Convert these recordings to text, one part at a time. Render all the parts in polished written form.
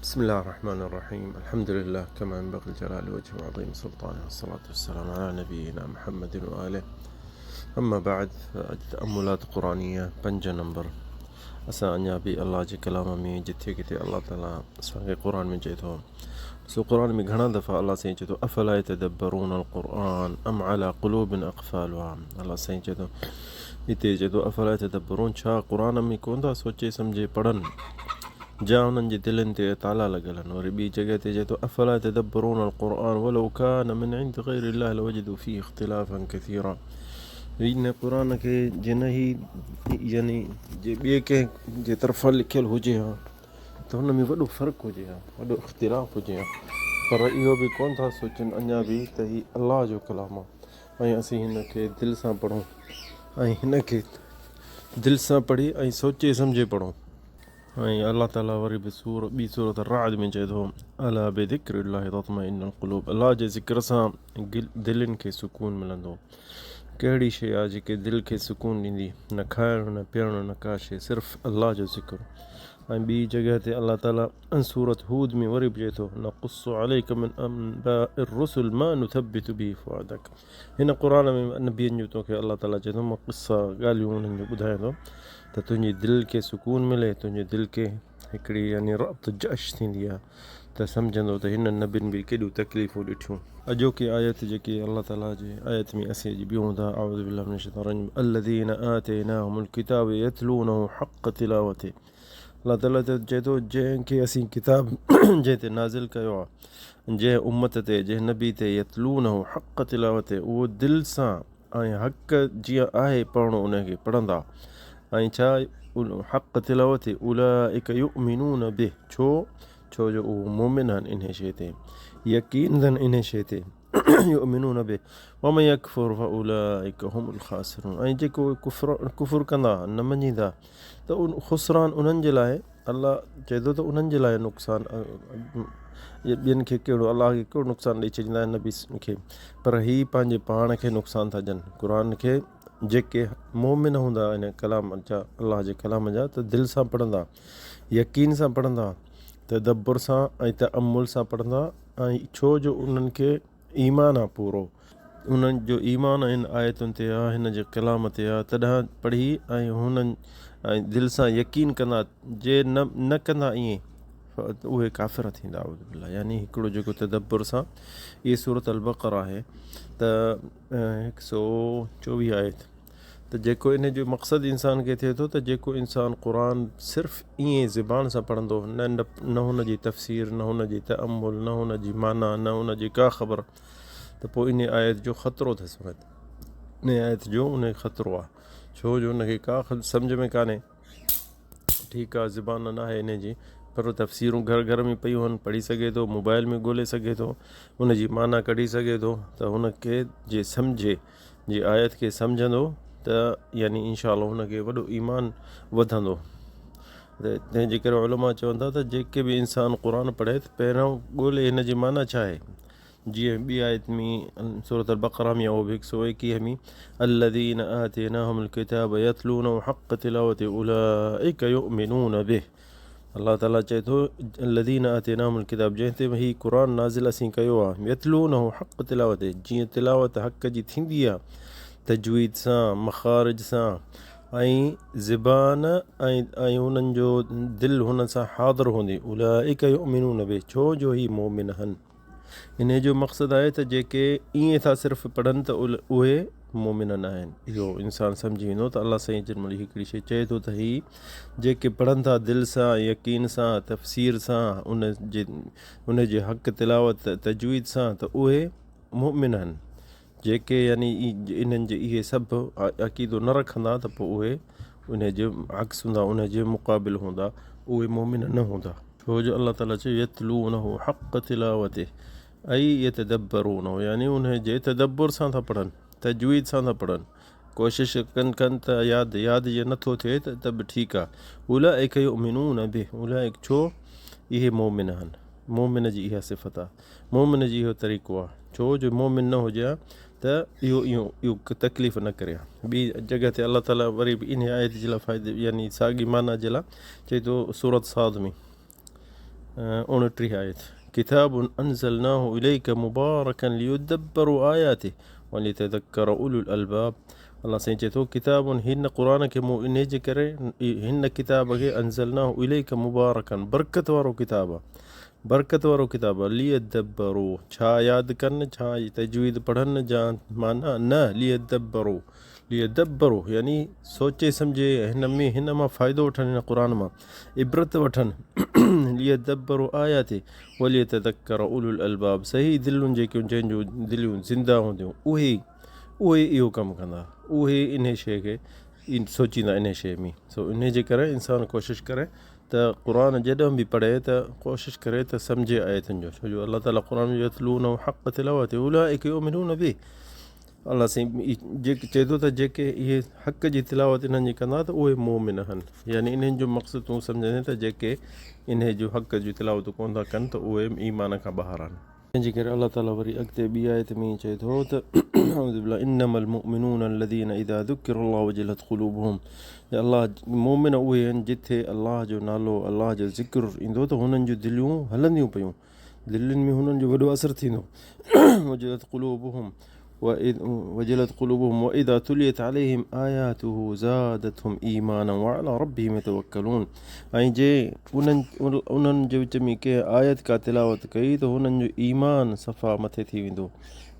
بسم الله الرحمن الرحيم الحمد لله كما ينبغي لجلال وجهه وعظيم سلطانه والصلاة والسلام على نبينا محمد وآله اما بعد اڄ تأملات قرآنيه پنج نمبر اسان اڃا به الله جي ڪلام ۾ جٿي ڪٿي الله تعالي اسان کي قرآن ۾ چئي ٿو سو قرآن ۾ گهڻا دفعا الله سائين چئي ٿو افلا يتدبرون القرآن ام على قلوب اقفالها الله سائين چئي ٿو هتي چئي ٿو افلا يتدبرون ڇا قرآن ۾ ڪون ٿا سوچي سمجهي پڙهن جا انهن جي دلين تي تالا لڳل آهن وري ٻي جڳهه تي چئي ٿو افلا يتدبرون القرآن ولو كان من عند غير الله لوجدوا فيه اختلافا كثيرا هن قرآن کي جن هي يعني جي ٻئي ڪنهن جي طرفان لکيل هجي ها ته هن ۾ وڏو فرق هجي ها وڏو اختلاف هجي ها پر اهو به ڪونه ٿا سوچن اڃا به ته هي الله جو ڪلام آهي ۽ اسين هن کي دل سان پڙهون ۽ هن کي دل سان پڙهي ۽ سوچي سمجهي پڙهون ۽ الله تعالي وري به سور ٻي سورت الرعد ۾ چئي ٿو الا بذڪر الله تطمئن القلوب الله جي ذڪر سان دلين کي سڪون ملندو ڪهڙي شيء آهي جيڪي دل کي سڪون ڏيندي نه کائڻ نه پيئڻ نه ڪا شيء صرف الله جو ذڪر ۽ ٻي جڳهه تي الله تعالي سورت هود ۾ وري به چئي ٿو نقص عليك من انباء الرسل ما نثبت به فؤادك هن قرآن ۾ نبين جون توکي الله تعالي چئي ٿو مان قصا ڳالهيون انهن جون ٻڌايان ٿو ته تنهنجي دل کي سڪون ملي تنهنجي دل کي هڪڙي يعني ربط جش ٿيندي آهي ته سمجهندو ته هنن نبين به ڪيڏيون تڪليفون ڏٺيون. اڄوڪي آيت جيڪي الله تعالي جي آيت ۾ اسين اڄ بيهون ٿا اعوذ بالله من الشيطان الرجيم الذين آتيناهم الڪتاب يتلونه حق تلاوته الله تعالي ته چئي ٿو جنهن کي اسين ڪتاب جنهن تي نازل ڪيو آهي جنهن امت تي جنهن نبي تي يتلونه حق تلاوته اهو دل سان ۽ حق جيئن آهي پڙهڻو ان کي پڙهندا ۽ ڇا حق تلاوته اولئک يؤمنون به ڇو ڇو جو اهو مؤمن آهن انهي شيء تي يقين اٿن انهي شيء تي يؤمنون به ومن يڪفر فاولئک هم الخاسرون ۽ جيڪو ڪفر ڪفر ڪندا نه مڃيندا ته خسران انهن جي لاء الله چئي ٿو ته انهن جي لاء نقصان ٻين کي ڪهڙو الله کي ڪهڙو نقصان ڏئي ڇڏيندا آهن نبي کي پر هي پنهنجي پاڻ کي نقصان ٿا ڏين قرآن کي جيڪي مومن هوندا ان ڪلام جا الله جي ڪلام جا ته دل سان پڙهندا يقين سان پڙهندا تدبر سان ۽ تامل سان پڙهندا ۽ ڇو جو انهن کي ايمان آ پورو. انهن جو ايمان هن آيتن تي آ، هن جي ڪلام تي آ، تڏهن پڙهي ۽ هنن ۽ دل سان يقين ڪندا، جي نه نه ڪندا ائين ته اهي ڪافر ٿيندا اعوذ بالله يعني هڪڙو جيڪو تدبر سان اهي سورة البقره آهي ته هڪ سو چوويهه آيت ته جيڪو ان جو مقصد انسان کي ٿئي ٿو ته جيڪو انسان قرآن صرف ائين زبان سان پڙهندو نه نه هن جي تفسير نه هن جي تامل نه هن جي معنيٰ نه هن جي ڪا خبر ته پوء ان آيت جو خطرو اٿس ان ان آيت جو ان کي خطرو آهي ڇو جو ان کي ڪا سمجه ۾ ڪانهي ٺيڪ آهي زبان ناهي ان جي پر تفسيرون گهر گهر ۾ پيون آهن پڙهي سگهي ٿو موبائل ۾ ڳولي سگهي ٿو ان جي معنيٰ ڪڍي سگهي ٿو ته هن کي جي سمجهي جي آيت کي سمجهندو ته يعني انشاء الله هن کي وڏو ايمان وڌندو ته تنهن جي ڪري علماء چون ٿا ته جيڪي به انسان قرآن پڙهي ته پهريون ڳولي هن جي معنيٰ ڇا آهي جيئن ٻي آيت ۾ سورة البقره ۾ اهو به هڪ سو ايڪيهه ۾ الذين آتيناهم الڪتاب يتلونه حق تلاوته اولئک يؤمنون به الله تعالي چئي ٿو الذين آتيناهم الڪتاب جنهن تي هي قرآن نازل اسين ڪيو آهي يتلونه حق تلاوته جيئن تلاوت حق جي ٿيندي آهي تجويد سان مخارج سان ۽ زبان ۽ ۽ انهن جو دل هن سان حاضر هوندي اولئک يؤمنون به ڇو جو هي مؤمن هن انهيء جو مقصد آهي ته جيڪي ائين ٿا صرف پڙهن ته اهي مؤمن نه آهن. اهو انسان سمجهي ويندو ته الله سائين جن مهل هڪڙي شيء چئي ٿو ته هي جيڪي پڙهن ٿا دل سان، يقين سان، تفسير سان، ان جي حق تلاوت تجويد سان ته اهي مؤمن آهن. جيڪي يعني انهن جي اهي سڀ عقيدو نه رکندا ته پوء اهي انهي جي عڪس هوندا، انهي جي مقابل هوندا، اهي مؤمن نه هوندا. ڇو جو الله تعالي چيو يتلونه حق تلاوته اي يتدبرونه يعني انهي جي تدبر سان ٿا پڙهن، تجويد سان ٿا پڙهن، ڪوشش ڪن ڪن ته ياد ياد جي نٿو ٿئي ته به ٺيڪ آ. اولئک يؤمنون به اولئک ڇو اهي مؤمن آهن، مؤمن جي اها صفت آ. مؤمن جي اهو طريقو آهي ڇو جو مؤمن نه هجي ها ته اهو اهو اهو تڪليف نه ڪري ها ٻي جڳهه تي الله تعالي وري به انهي آيت جي لاء فائدي يعني ساڳي معنيٰ جي لاء چئي ٿو سورت صاد ۾ 29 آيت، ڪتاب انزلناه اليڪ مبارڪا ليدبروا آياته وليتذڪر اولو الالباب الله سائين چئي ٿو ڪتاب هن قرآن کي مون انهي جي ڪري هن ڪتاب کي انزلناه اليڪ مبارڪا برڪت وارو ڪتاب آ برڪت وارو ڪتاب آ ليدبروا ڇا ياد ڪن ڇا تجويد پڙهن جا معنيٰ نه ليدبروا ليدبروا يعني سوچي سمجهي هن ۾ هن مان فائدو وٺن هن قرآن مان عبرت وٺن ليدبروا آياته وليتذڪر اولو الالباب صحيح دلن جيڪيون جنهن جون دليون زنده هونديون اهي اهي اهو ڪم ڪندا اهي انهي شيء کي سوچيندا انهي شيء ۾ سو انهي جي ڪري انسان ڪوشش ڪري ته قرآن جڏهن به پڙهي ته ڪوشش ڪري ته سمجهي آيتن جو ڇو جو الله تعالي قرآن ۾ يتلونه حق تلاوته اولئک يؤمنون به الله سائين جيڪي چئي ٿو ته جيڪي اهي حق جي تلاوت انهن جي ڪندا ته اهي مؤمن آهن يعني انهن جو مقصد تون سمجهندين ته جيڪي انهي جو حق جي تلاوت ڪونه ٿا ڪن ته اهي ايمان کان ٻاهر آهن. تنهن جي ڪري الله تعالي وري اڳتي ٻي آيت ۾ چئي ٿو ته اعوذ بالله انما المؤمنون الذين اذا ذڪر الله وجلت قلوبهم الله مؤمن اهي آهن جٿي الله جو نالو الله جو ذڪر ايندو ته هنن جون دليون هلنديون پيون دلين ۾ هنن جو وڏو اثر ٿيندو وجلت قلوبهم وجلت قلوبهم واذا تليت عليهم آياته زادتهم ايمانا وعلى ربهم يتوڪلون ۽ جي انهن انهن جي وچ ۾ ڪنهن آيت ڪا تلاوت ڪئي ته هنن جو ايمان صفا مٿي ٿي ويندو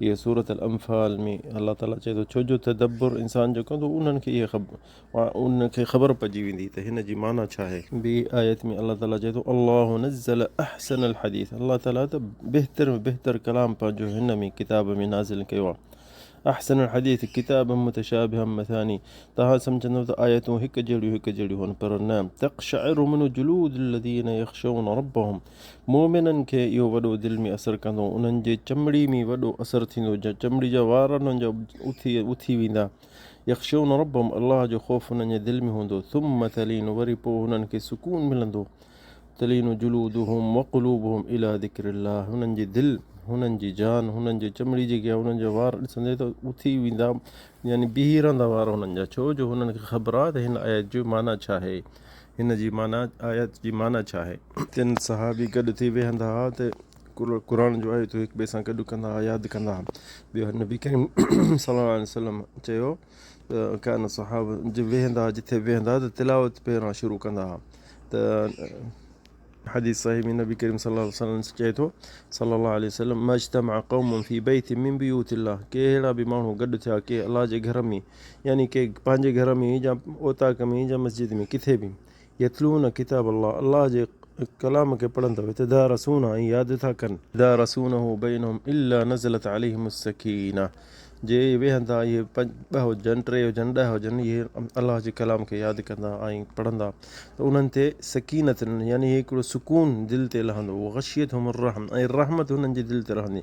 اهي سورة الانفال ۾ الله تعالي چئي ٿو ڇو جو تدبر انسان جو ڪندو انهن کي اهي ان کي خبر پئجي ويندي ته هن جي معنيٰ ڇا آهي. ٻي آيت ۾ الله تعاليٰ چئي ٿو، الله نزل احسن الحديث الله تعاليٰ ته بهتر ۾ بهتر ڪلام پنهنجو هن ۾ ڪتاب ۾ نازل ڪيو آهي. احسن الحديث ڪتابا متشابها مثاني توهان سمجهندؤ ته آيتون هڪ جهڙيون هڪ جهڙيون هن پر نه تقشعر منه جلود الذين يخشون ربهم مؤمنن کي اهو وڏو دل ۾ اثر ڪندو انهن جي چمڙي ۾ وڏو اثر ٿيندو چمڙي جا وار انهن جا اٿي اٿي ويندا يخشون ربهم الله جو خوف انهن جي دل ۾ هوندو ثم تلين وري پوء هنن کي سڪون ملندو تلين جلودهم وقلوبهم الي ذڪر الله هنن جي دل هنن جي جان هنن جي چمڙي جيڪي آهي هنن جا وار ڏسندي ته اٿي ويندا يعني بيهي رهندا وار هنن جا ڇو جو هنن کي خبر آهي ته هن آيت جو معنيٰ ڇا آهي هن جي معنيٰ آيت جي معنيٰ ڇا آهي. تن صحابي گڏ ٿي ويهندا ها ته قرآن جون آيتون هڪ ٻئي سان گڏ ڪندا ها ياد ڪندا ها ٻيو نبي ڪريم صلي الله عليه وسلم چيو ته ڪان صحابه جي ويهندا ها جتي ويهندا ها ته تلاوت پهريان شروع ڪندا ها ته حديث صحيح ۾ نبي ڪريم صلي الله عليه وسلم چئي ٿو صلي الله عليه وسلم ما اجتمع قوم في بيت من بيوت الله ڪي اهڙا به ماڻهو گڏ ٿيا ڪي الله جي گهر ۾ يعني ڪي پنهنجي گهر ۾ يا اوطاق ۾ يا مسجد ۾ ڪٿي به يتلون ڪتاب الله الله جي ڪلام کي پڙهن ٿا ويتدارسونه ۽ ياد ٿا ڪن. يتدارسونه بينهم الا نزلت عليهم السڪينه جي ويهن ٿا اهي ٻه هجن ٽي هجن ڏهه هجن اهي الله جي ڪلام کي ياد ڪندا ۽ پڙهندا ته انهن تي سڪينت يعني هڪڙو سڪون دل تي لهندو وغشيتهم الرحم ۽ رحمت انهن جي دل تي رهندي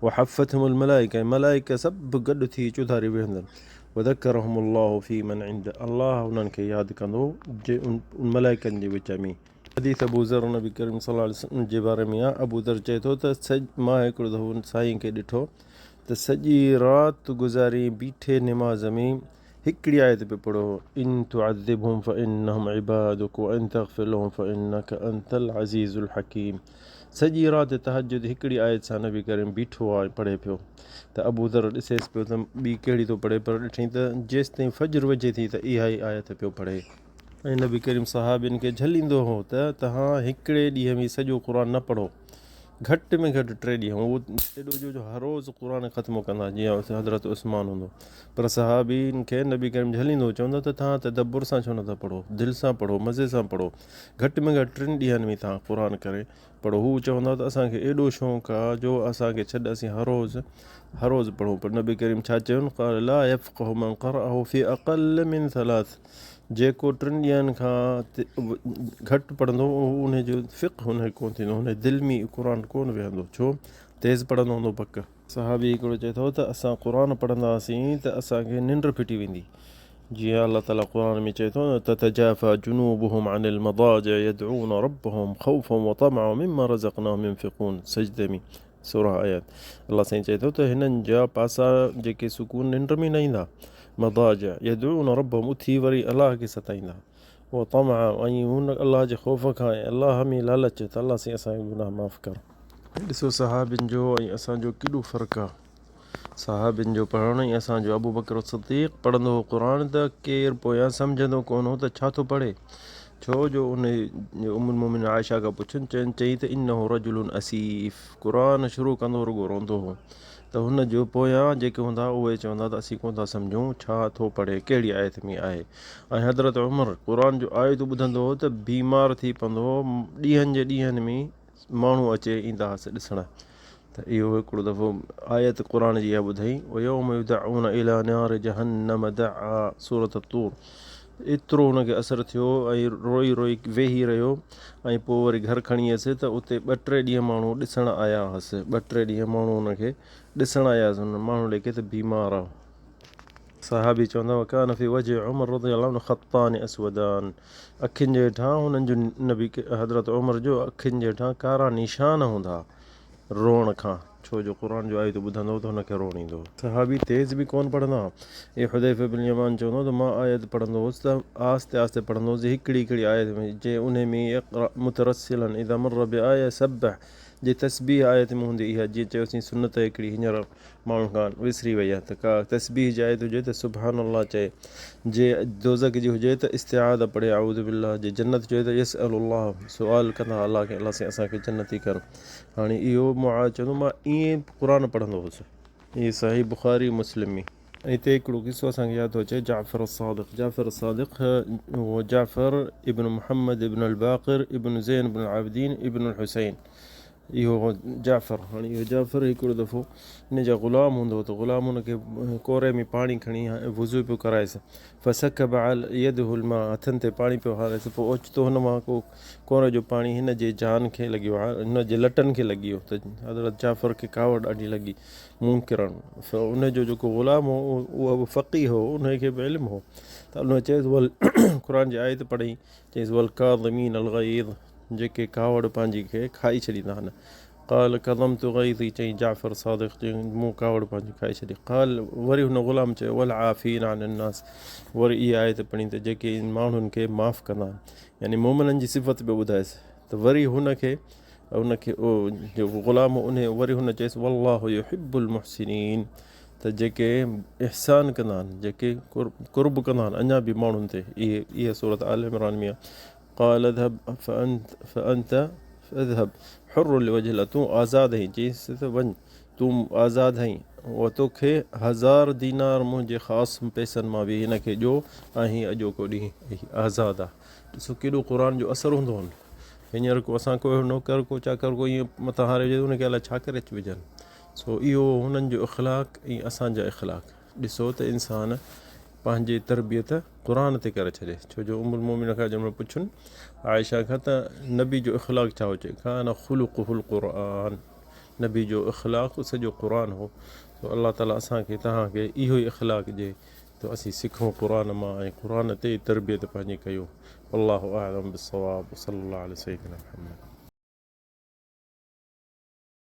وحفتهم الملائڪه ۽ ملائڪ سڀ گڏ ٿي چوڌاري ويهندن وذڪرهم الله في من عنده الله انهن کي ياد ڪندو جي ان ملائڪن جي وچ ۾. حديث ابو ذر نبي ڪريم صلي الله عليه وسلم جي باري ۾ آهي ابو ذر چئي ٿو ته مان هڪڙو دفعو سائين کي ڏٺو ته سڄي رات گذاري بيٺي نماز ۾ هڪڙي آيت پيو پڙهيو هو ان تعذبهم فانهم عبادك وان تغفر لهم فانك انت العزيز الحڪيم سڄي رات تهجد هڪڙي آيت سان نبي ڪريم بيٺو آ ۽ پڙهي پيو ته ابو ذر ڏسيس پيو ته ٻي ڪهڙي ٿو پڙهي پر ڏٺائين ته جيستائين فجر وجهي ٿي ته اها ئي آيت پيو پڙهي. ۽ نبي ڪريم صحابين کي جهليندو هو ته توهان هڪڙي ڏينهن ۾ سڄو قرآن نه پڙهو گهٽ ۾ گهٽ ٽي ڏينهن هو ايڏو جو هر روز قرآن ختمو ڪندا جيئن حضرت عثمان هوندو پر صحابين کي نبي ڪريم جهليندو هو چوندو ته توهان تدبر سان ڇو نٿا پڙهو دل سان پڙهو مزي سان پڙهو گهٽ ۾ گهٽ ٽن ڏينهن ۾ توهان قرآن ڪري پڙهو. هو چوندا ته اسان کي ايڏو شوق آ جو اسان کي ڇڏ اسين هر روز هر روز پڙهون پر نبي ڪريم ڇا چين قال لا يفقه من قرأه في اقل من ثلاث جيڪو ٽن ڏينهن کان گهٽ پڙهندو ان جو فقه ان کي ڪونه ٿيندو ان جي دل ۾ قرآن ڪونه ويهندو ڇو تيز پڙهندو هوندو پڪ. صحابي هڪڙو چئي ٿو ته اسان قرآن پڙهندا هئاسين ته اسان کي ننڊ ڦٽي ويندي جيئن الله تعالي قرآن ۾ چئي ٿو نه تتجافي جنوبهم عن المضاجع يدعون ربهم خوفا وطمعا ومما رزقناهم ينفقون سجدي ۾ سورة آيات الله سائين چئي ٿو ته هنن جا پاسا جيڪي سڪون ننڊ ۾ نه ايندا مضاجع يدعون ربهم اٿي وري الله کي ستائيندا. وطمعا ۽ هن الله جي خوف کان ۽ الله ۾ لالچ ته الله سائين اسان جا گناهه معاف ڪر. ڏسو صحابين جو ۽ اسان جو ڪيڏو فرق آ. صحابين جو پڙهڻ ۽ اسان جو ابوبڪر صديق پڙهندو هو قرآن ته ڪير پويان سمجهندو ڪونه هو ته ڇا ٿو پڙهي ڇو جو ان ام المومنين عائشه کان پڇن چين چئي ته انه رجل اسيف قرآن شروع ڪندو هو رڳو روندو هو ته هن جو پويان جيڪي هوندا اهي چوندا ته اسين ڪونه ٿا سمجهون ڇا ٿو پڙهي ڪهڙي آيت ۾ آهي ۽ حضرت عمر قرآن جو آيتون ٻڌندو هو ته بيمار ٿي پوندو هو ڏينهن جي ڏينهن ۾ ماڻهو اچي ايندا هئس ڏسڻ ته اهو هڪڙو دفعو آيت قرآن جي اها ٻڌائين ويوم يدعون الى نار جهنم دعا سورة الطور ايترو هن کي اثر ٿيو ۽ روئي روئي ويهي رهيو ۽ پوء وري گهر کڻي ويس ته اتي ٻه ٽي ڏينهن ماڻهو ڏسڻ آيا هئس ٻه ٽي ڏينهن ماڻهو هن کي ڏسڻ آيا هئس هن ماڻهو ليکي ته بيمار آ صحابي چوندا وڪان في وجه عمر رضي الله عنه خطان اسودان اکين جي هيٺان هنن جو نبي حضرت عمر جو اکين جي هيٺان ڪارا نشان هوندا روئڻ کان ڇو جو قرآن جو آيتون ٻڌندو هو ته هن کي روئڻ ايندو هو. صحابي تيز به ڪونه پڙهندا ها. اي حذيفه بن يمان چوندو هو ته مان آيت پڙهندو هوس ته آهستي آهستي پڙهندو هوس هڪڙي هڪڙي آيت ۾ جي انهي ۾ اقرأ مترسلا اذا مر بآيه سبح جي تسبيح آيت ۾ هوندي اها جيئن چيوسين سنت هڪڙي هينئر ماڻهن کان وسري وئي آهي ته ڪا تسبيح جي آيت هجي ته سبحان الله چئي، جي دوزخ جي هجي ته استعاذه پڙهي اعوذ بالله، جي جنت جي هجي ته يسأل الله سؤال ڪندا الله کي الله سائين اسان کي جنتي ڪر. هاڻي اهو معاذ چوندو مان ائين قرآن پڙهندو هوس. هي صحيح بخاري مسلم ۾. هتي هڪڙو قصو اسان کي ياد ٿو اچي جعفر الصادق جعفر الصادق هو جعفر ابن محمد ابن الباقر ابن زين بن العابدين ابن الحسين اهو هو جعفر. هاڻي اهو جعفر هڪڙو دفعو هن جا غلام هوندو هو ته غلام هن کي ڪوري ۾ پاڻي کڻي وضو پيو ڪرائيس. فسڪب علي يده الماء هٿن تي پاڻي پيو هارائيس پوء اوچتو هن مان ڪو ڪوري جو پاڻي هن جي جان کي لڳي ويو هن جي لٽن کي لڳي ويو ته حضرت جعفر کي ڪاوڙ ڏاڍي لڳي منڪرا سو ان جو جيڪو غلام هو اهو به فقيه هو ان کي به علم هو ته ان چيس ول قرآن جي آيت پڙهي چيس والڪاظمين الغيظ جيڪي ڪاوڙ پنهنجي کي کائي ڇڏيندا آهن. قال ڪظمت غيظي چيائين جعفر صادق چيائين مون ڪاوڙ پنهنجي کائي ڇڏي. قال وري هن غلام چيو والعافين عن الناس وري اها آيت پڙهي ته جيڪي ماڻهن کي معاف ڪندا آهن يعني مؤمنن جي صفت پيو ٻڌائيس ته وري هن کي ان کي جيڪو غلام هو انهي وري هن چيس والله يحب المحسنين ته جيڪي احسان ڪندا آهن جيڪي قرب ڪندا آهن اڃا به ماڻهن تي اهي اها سورت آل عمران ۾ آهي قال اذهب فانت فانت اذهب حر لوجه الله تون آزاد آهين چيس ته وڃ تون آزاد آهين و توکي هزار دينار منهنجي خاص پئسن مان به هن کي ڏيو ۽ هي اڄوڪو ڏينهن هي آزاد آهي ڏسو ڪيڏو قرآن جو اثر هوندو هن هينئر ڪو اسان ڪو اهڙو نوڪر ڪو چاڪر ڪو ائين مٿان هاري وجهي ان کي الائي ڇا ڪري وجهن سو اهو هنن جو اخلاق ۽ اسان جا اخلاق ڏسو ته انسان پنهنجي تربيت قرآن تي ڪري ڇڏي ڇو جو ام المومنين کان جنهن مهل پڇن عائشه کان ته نبي جو اخلاق ڇا هو چي ڪان خلقه القرآن نبي جو اخلاق سڄو قرآن هو تو الله تعالي اسان کي توهان کي اهو ئي اخلاق ڏي ته اسين سکون قرآن مان ۽ قرآن تي ئي تربيت پنهنجي ڪيون والله اعلم بالصواب وصلي الله علي سيدنا محمد.